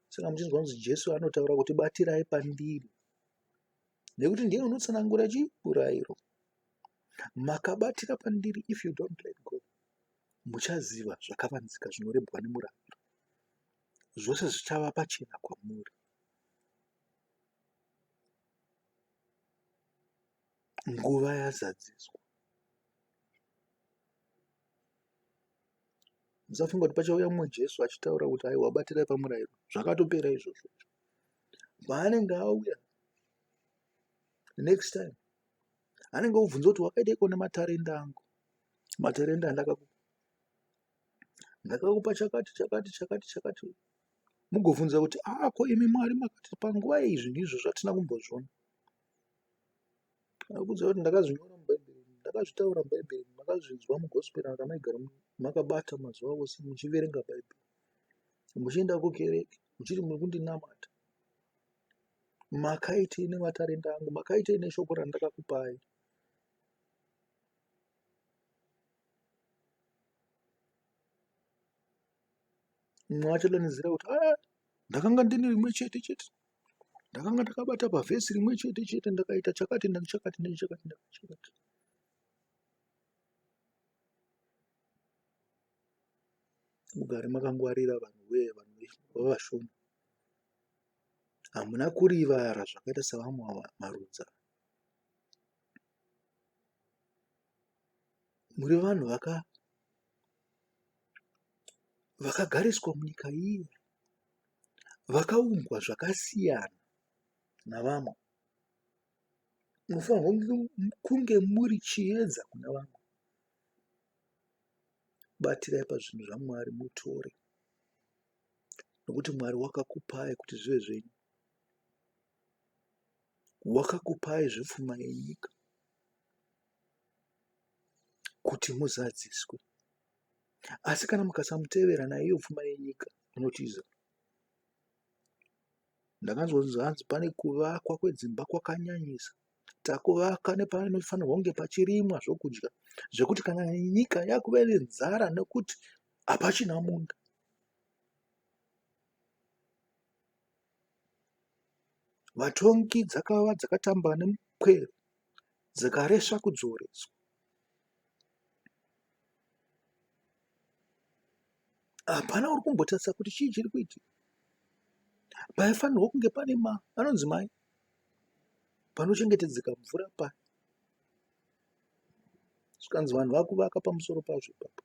Saka muchinzwa kunzi Jesu anotaura kuti batirai pandiri nekuti ndiye unotsanangura chii murayiro. Makabatira pandiri if you don't let go muchaziva zvakavanzika zvinorebwa nemurayiro. Zvose zvichava pachena kwamuri. Nguva yazadziswa. Musafunga kuti pachauya mumwe Jesu achitaura kuti aiwa batirai pamurayiro. Zvakatopera izvozvo. Paanenge auya next time anenge obvunza kuti wakaiteiko nematarenda angu matarenda andakakupa ndakakupa chakati chakati chakati chakati mugobvunza kuti aa ko imi mwari makati panguva iyi zvinhu izvo zvatina kumbozviona akuudza kuti ndakazvinyora mubhaibheri ndakazvitaura mubhaibheri makazvinzwa mugospera ramaigara makabata mazuva ose muchiverenga bhaibheri muchienda kukereke muchiti muri kundinamata makaitei nematarenda angu makaitei neshoko randakakupai mumwe achadanidzira kuti a ah, ndakanga ndine rimwe chete chete ndakanga ndakabata pavhesi rimwe chete chete ndakaita chakati ndachakati ndachakati ndachakati mugare makangwarira vanhu wee vanhu vavashoma hamuna kurivara zvakaita sevamwe marudza muri vanhu vaka vakagariswa munyika iyi vakaumbwa zvakasiyana navamwe munofanirwa kunge muri chiedza kuna vamwe batirai pazvinhu zvamwari mutore nokuti mwari wakakupai kuti zvive zvenyu wakakupai zvepfuma yenyika kuti muzadziswe asi kana mukasamutevera naiyo pfuma yenyika munotiza ndakanzwa kunzi hanzi pane kuvakwa kwedzimba kwakanyanyisa takuvaka nepanofanirwa kunge pachirimwa zvokudya zvekuti kana nyika yakuve nenzara nekuti hapachina munda Vatongi dzakava dzakatamba nemupwere dzikaresva kudzoreswa. Hapana uri kumbotarisa kuti chii chiri kuitika. Paifanirwa kunge pane ma anonzi mai. Panochengetedzeka mvura paya. Zvikanzi vanhu vakuvaka pamusoro pazvo ipapo.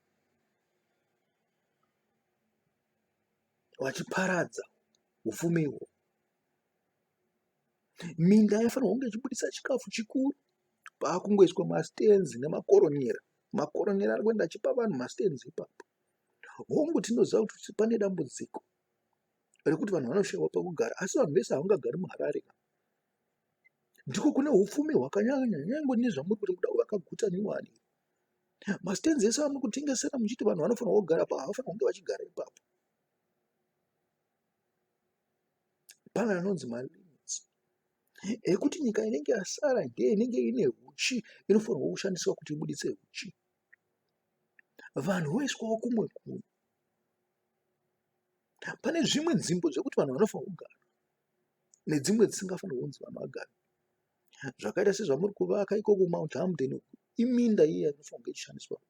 Vachiparadza hupfumi ihwohwo. Minda yaifanirwa kunge ichibudisa chikafu chikuru pakungoiswa masitenzi nemakoronyera. Makoronyera ari kuenda achipa vanhu masitenzi ipapo. Hongu tinoziva kuti pane dambudziko rekuti vanhu vanoshaiwa pekugara asi vanhu vese havangagari muHarare ka. Ndiko kune hupfumi hwakanyanya nyangwe nezvamuri kuti muda kuvaka guta nyowani. Masitenzi ese amuri kutengesera muchiti vanhu vanofanirwa kugara pa havafanirwa kunge vachigara ipapo. Pane anonzi malimits ekuti nyika inenge yasara ndiye inenge ine huchi inofanirwa kushandiswa kuti ibuditse huchi. Vanhu voiswawo kumwe kunhu. Pane zvimwe nzvimbo dzekuti vanhu vanofanirwa kugara nedzimwe dzisingafanirwi kunzi vanhu vagare. Zvakaita sezvamuri kuvaka ikoko kuMount Hampden uko iminda iya inofanirwa kunge ichishandiswa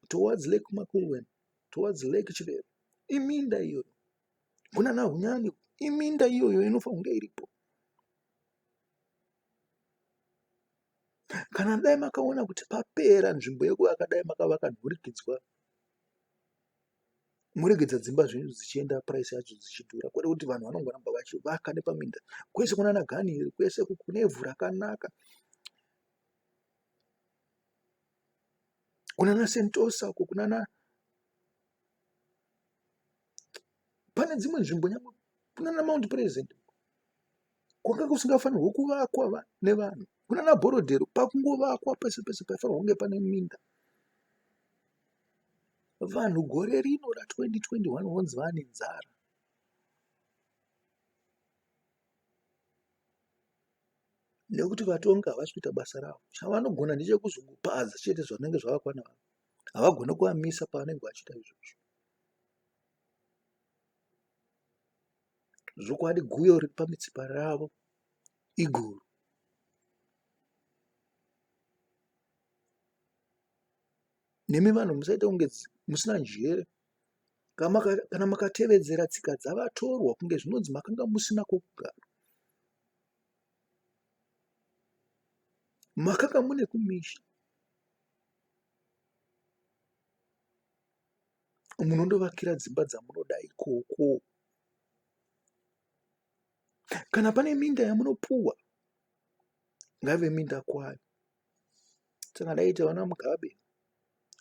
towards Lake Makulweni, towards Lake Chivero iminda iyoyo. Kunana Hunyani iminda iyoyo inofanirwa kunge iripo. Kana dai makaona kuti papera nzvimbo yekuvaka dai makavaka nhurikidzwa moregedza dzimba zvenyu dzichienda price yadzo dzichidhura kwete kuti vanhu vanongoramba vachivaka nepaminda kwese kunana Ganhiri kwese kune ivhu rakanaka kunana Sentosa uko kunana pane dzimwe nzvimbo nyangwe kunana Mount Pleasant kwanga kusingafanirwe kuvakwa nevanhu kunana Borrowdale pakungovakwa pese pese paifanirwa kunge pane minda vanhu gore rino ra 2021 vonzi vane nzara nekuti vatongi havasi kuita basa ravo chavanogona ndechekuzongopaza chete zvanenge zvavakwa navanhu havagone kuvamisa pavanenge vachiita izvozvo Zvokwadi guyo riri pamitsipa ravo iguru. Nemi vanhu musaita kunge musina njere kana makatevedzera tsika dzavatorwa kunge zvinonzi makanga musina kwokugara. Makanga mune kumisha. Munondovakira dzimba dzamunoda ikoko. Kana pane minda yamunopuwa ngaive minda kwayo. Saka ndaiti vana Mugabe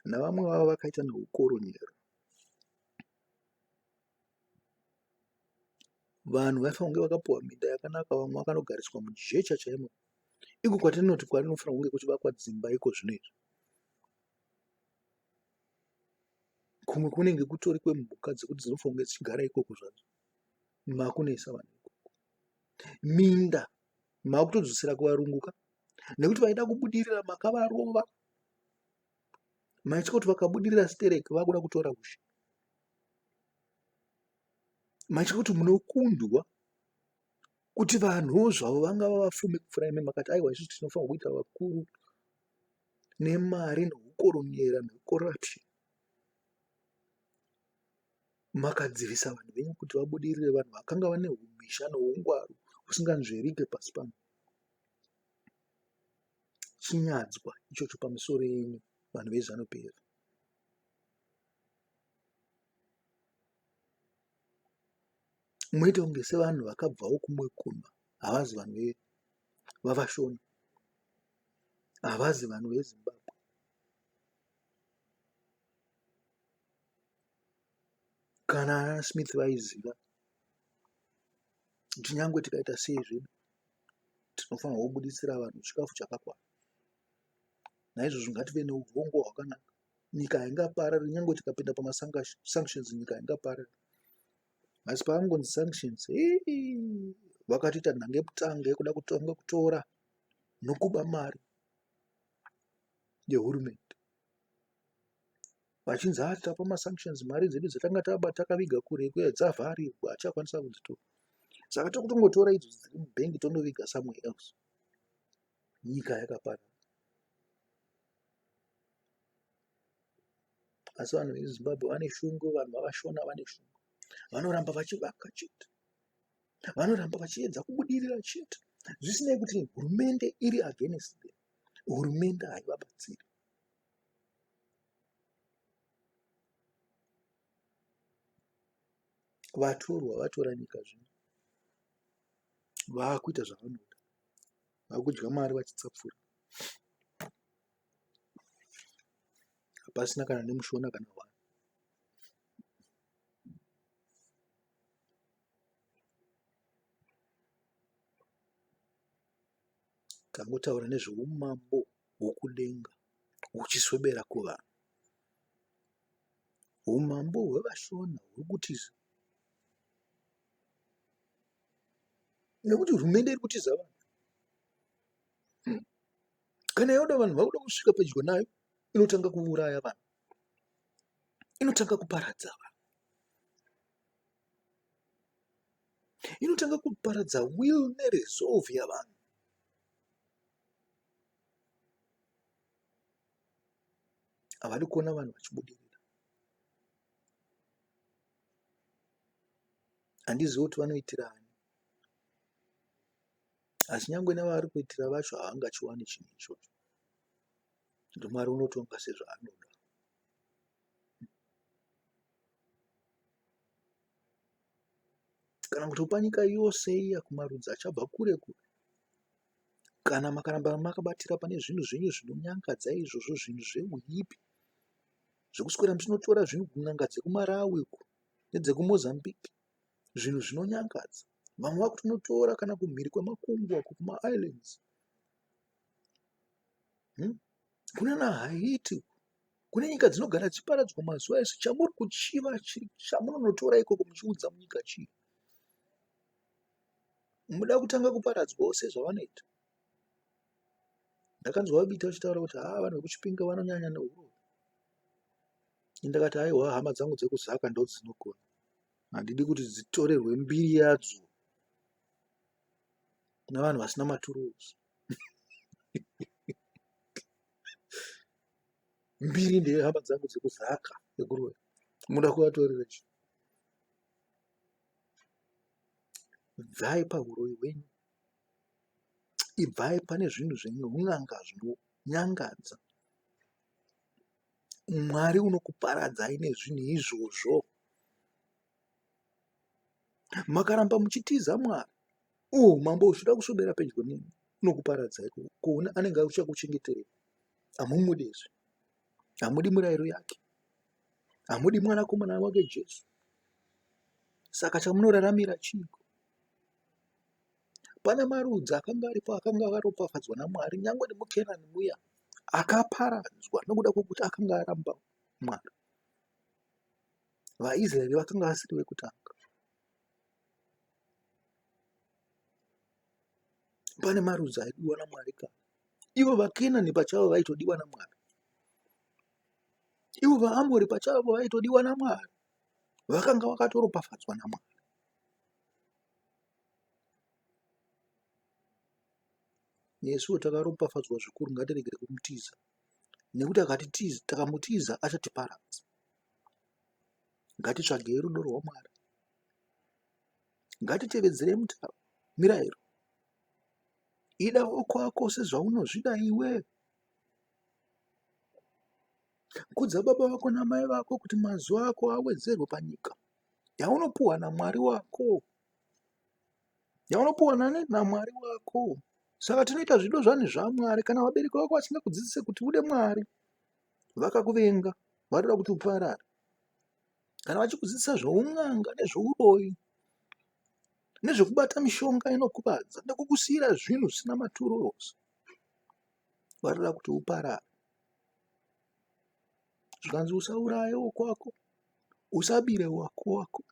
navamwe vavo vakaita neukoronyera. Vanhu vaifanira kunge vakapuwa minda yakanaka vamwe vakanogariswa mujecha chaimo. Iko kwatinoti kwanofanira kunge kuchivakwa dzimba iko zvino izvi. Kumwe kunenge kutori kwemhuka dzekuti dzinofanira kunge dzichigara ikoko zvadzo. Makunoisa vanhu ikoko. Minda makutodzosera kuvarungu ka nekuti vaida kubudirira makavarova. Maitya kuti vakabudirira sitereki vakuda kutora ushe. Maitya kuti munokundwa kuti vanhuwo zvavo vangava vapfumi kupfuura imi makati aiwa isusu tinofanirwa kuita vakuru nemari nohukoronyera necorruption. Makadzivisa vanhu venyu kuti vabudirire vanhu vakanga vane humhizha noungwaru husinganzverike pasi pano. Chinyadzwa ichocho pamisoro yenyu vanhu veZanu PF. Moita kunge sevanhu vakabvawo kumwe kunhu havazi vanhu vavashona. Havazi vanhu veZimbabwe. Kana ana Smith vaiziva kuti nyangwe tikaita sei zvedu tinofanirwa kubuditsira vanhu chikafu chakakwana. Naizvozvo ngative neurongwa hwakanaka. Nyika haingaparari nyangwe tikapinda pamasanctions nyika haingaparari. Asi paangonzi sanctions hii vakatoita nhangemutange yekuda kutonga kutora nokuba mari yehurumende. Vachinzi haa tapa masanctions mari dzedu dzatanga taba takaviga kure kuya dzavharirwa hatichakwanisa kudzitora. Saka takutongotora idzo dziri mubhengi tondoviga somewhere else. Nyika yakaparara. Asi vanhu veZimbabwe vane shungu, vanhu vavashona vane shungu. Vanoramba vachivaka chete. Vanoramba vachiedza kubudirira chete. Zvisinei kuti hurumende iri against them, hurumende haivabatsiri. Vatorwa vatora nyika zvino vakuita zvavanoda, vakudya mari vachitsapfura. Hapasina kana nemushona kana one. Tangotaura nezveumambo hwokudenga huchiswebera kuvanhu. Umambo hwevaShona huri kutiza nekuti hurumende iri kutiza vanhu. Kana yoda vanhu vakuda kusvika pedyo nayo inotanga kuuraya vanhu, inotanga kuparadza vanhu, inotanga kuparadza will neresolve yavanhu. Havadi kuona vanhu vachibudirira. Handizivi kuti vanoitira ani asi nyangwe nevaari kuitira vacho havangachiwani chinhu ichocho nekuti Mwari unotonga sezvaanoda. Kana kutopa nyika yose iya kumarudzi achabva kure kure. Kana makaramba makabatira pane zvinhu zvenyu zvinonyangadza izvozvo zvinhu zveuipi zvekuswera muchinotora zvinhu kun'anga dzekuMarawi uko nedzekuMozambique zvinhu zvinonyangadza. Vamwe vakutonotora kana kumhiri kwemakungwa uko kumaislands hmm? Kunana Haiti uko kune nyika dzinogara dzichiparadzwa mazuva ese chamuri kuchiva chamunonotora ikoko muchiudza munyika chii? Muda kutanga kuparadzwawo sezvavanoita. Ndakanzwa vaBiti vachitaura kuti haa vanhu vekuChipinge vanonyanya nehuroyi. Ndakati aiwa hama dzangu dzekuZaka ndodzinogona. Handidi kuti dzitorerwe mbiri yadzo nevanhu vasina maturusi. Mbiri ndeyehama dzangu dzekuZaka yekuroya. Muda kuvatorera chii? Bvai pahuroyi hwenyu. Ibvai pane zvinhu zvenyu hun'anga zvinonyangadza. Mwari unokuparadzai nezvinhu izvozvo. Makaramba muchitiza Mwari. Oh, mambo uchida kuswedera pedyo nemi unokuparadzai kuona anenge achakuchengeterei. Hamumudi izvi. Hamudi murayiro yake. Hamudi mwanakomana wake Jesu. Saka chamunoraramira chiiko? Pane marudzi akanga aripo akanga akaropafadzwa naMwari nyange nemuKenani muya akaparadzwa nokuda kwokuti akanga aramba Mwari. VaIsraeri vakanga vasiri vekutanga. Pane marudzi aidiwa naMwari ka. Ivo vaKenani pachavo vaitodiwa naMwari. Ivo vaAmori pachavo vaitodiwa naMwari. Vakanga vakatoropafadzwa naMwari. Nesuwo takaropafadzwa zvikuru ngatiregere kumutiza nekuti akatitiza takamutiza achatiparadza. Ngatitsvagei rudo rwaMwari. Ngatitevedzerei mutaro mirayiro. Ida wokwako sezvaunozvida iwe. Kudza baba vako namai vako kuti mazuva ako awedzerwe panyika yaunopuwa naMwari wako. Yaunopuwa nani? NaMwari wako. Saka tinoita zvido zvani zvaMwari. Kana vabereki vako vasingakudzidzise kuti ude Mwari, vakakuvenga, vanoda kuti uparare. Kana vachikudzidzisa zveun'anga nezveuroyi nezvekubata mishonga inokuvadza nekukusiira zvinhu zvisina maturo ose, vanoda kuti uparare. Zvikanzi usauraye wokwako, usabire wako wako,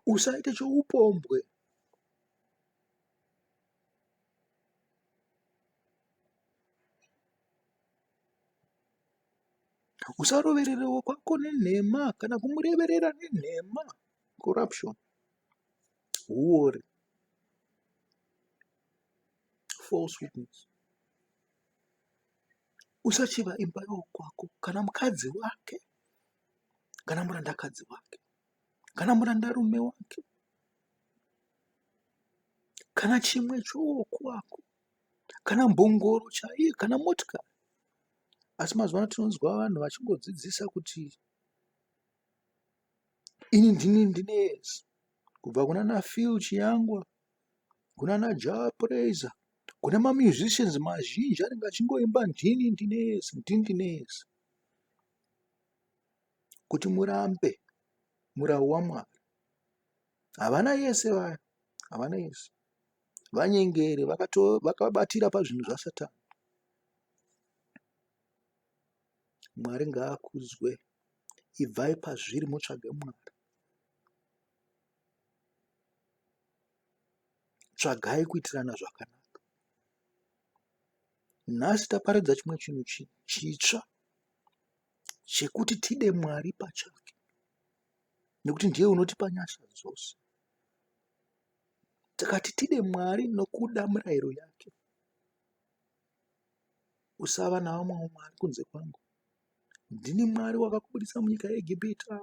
usaite choupombwe. Usaroverere wokwako nenhema kana kumureverera nenhema, corruption, huori, false witness. Usachiva imba yowokwako kana mukadzi wake kana murandakadzi wake kana murandarume wake. Kana chimwe chowokwako, kana mbongoro chaiyo, kana motikari. Asi mazuva ano tinonzwa vanhu vachingodzidzisa kuti ini ndini ndine yese. Kubva kuna naPhil Chiyangwa, kuna naJah Prayzah, kune mamusicians mazhinji anenge achingoimba ndini ndine yese, ndini ndine yese. Kuti murambe murau waMwari. Havana yese vaya, havana yese. Vanyengeri vakabatira pazvinhu zvaSatani. Mwari ngaakudzwe. Ibvai pazviri mutsvage Mwari. Tsvagai kuitirana zvakanaka. Nhasi taparidza chimwe chinhu chitsva chekuti tide Mwari pachake nekuti ndiye unotipa nyasha dzose. Tikati tide Mwari nokuda mirayiro yake. Usava navamwe vamwari kunze kwangu. Ndini Mwari wakakubudisa munyika yeEgipita.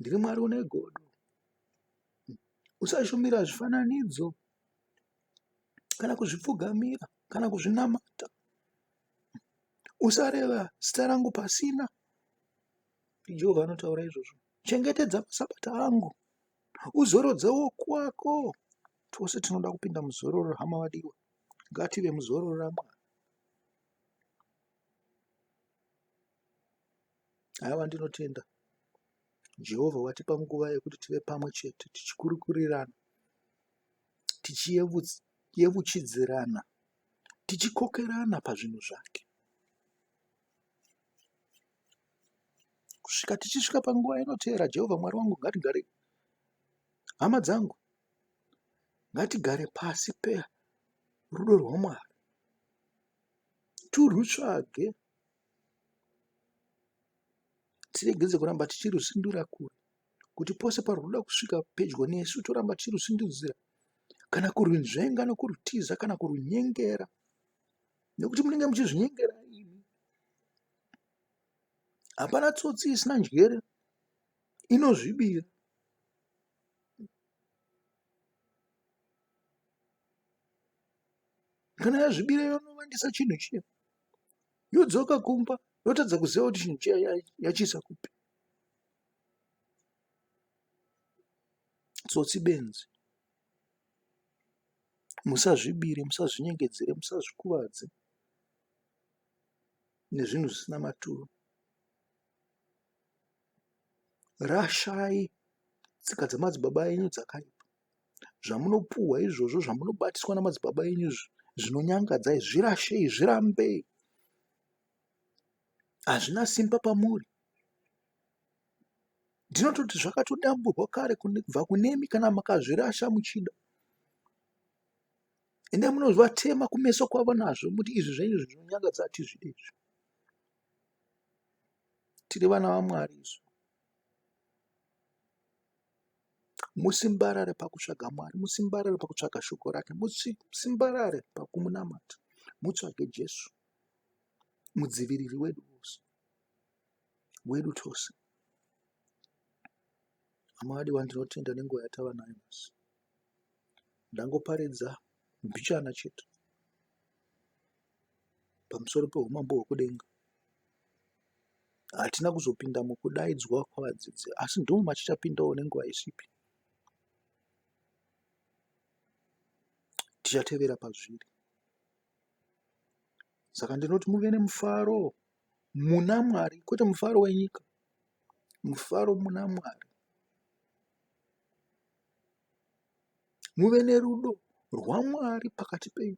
Ndiri Mwari une godo. Usashumira zvifananidzo kana kuzvipfugamira kana kuzvinamata. Usareva zita rangu pasina. Jehovha anotaura izvozvo. Chengetedza masabata angu. Uzorodze wokwako. Tose tinoda kupinda muzororo hama vadiwa. Ngative muzororo raMwari. Haiwa ndinotenda. Jehovha watipa nguva yekuti tive pamwe chete tichikurukurirana, tichiyeuchidzirana, tichikokerana pazvinhu zvake. Kusvika tichisvika panguva inoteera, Jehovha Mwari wangu, ngatigare, hama dzangu, ngatigare pasi perudo rwaMwari, turwutsvage tiregedze kuramba tichirusindura kure kuti pose parwunoda kusvika pedyo nesu toramba tichirusindudzira kana kurunzvenga nokurutiza kana kurunyengera nekuti munenge muchizvinyengera imi. Hapana tsotsi isina njere inozvibira. Kana yazvibira yonowandisa chinhu chiya yodzoka kumba yotadza kuziva kuti chinhu chiya yachiisa kupi. Tsotsi benzi. Musazvibire, musazvinyengedzere, musazvikuvadze nezvinhu zvisina maturo. Rashai tsika dzamadzibaba enyu dzakaipa. Zvamunopuhwa izvozvo zvamunobatiswa namadzibaba enyu izvi zvinonyangadza izvi zvirashei, zvirambei. Hazvina simba pamuri. Ndinototi zvakatodamburwa kare kubva kunemi kana makazvirasha muchida. Endai munovatema kumeso kwavo nazvo muti izvi zvenyu izvi zvinonyangadza hatizvide izvi. Tiri vana vaMwari isu. Musimbarare pakutsvaga Mwari, musimbarare pakutsvaga shoko rake, musimbarare pakumunamata, mutsvage Jesu, mudziviriri wedu vose, wedu tose. Hama vadiwa, ndinotenda nenguva yatava nayo nhasi. Ndangoparidza mbichana chete pamusoro peumambo hwekudenga. Hatina kuzopinda mukudaidzwa kwavadzidzi asi ndimo matichapindawo nenguva isipi. Tichatevera pazviri. Saka ndinoti muve nemufaro muna Mwari kwete mufaro wenyika. Mufaro muna Mwari. Muve nerudo rwaMwari pakati penyu.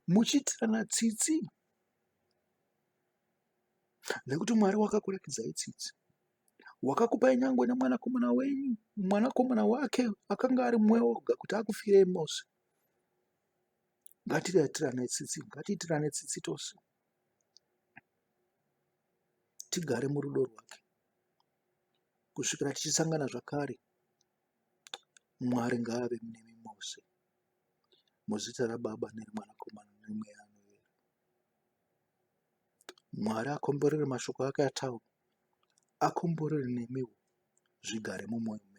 Muchiitirana tsitsi nekuti Mwari wakakurakidzai tsitsi. Wakakupai nyangwe nemwanakomana wenyu, mwanakomana wake akanga ari mumwe oga kuti akufirei mose. Ngatiitirane tsitsi, ngatiitirane tsitsi tose. Tigare murudo rwake kusvikira tichisangana zvakare. Mwari ngaave nemi mose. Muzita raBaba nereMwanakomana neMweya Anoyera. Mwari akomborere mashoko ake ataura, akomborere nemiwo zvigare mumwoyo menyu.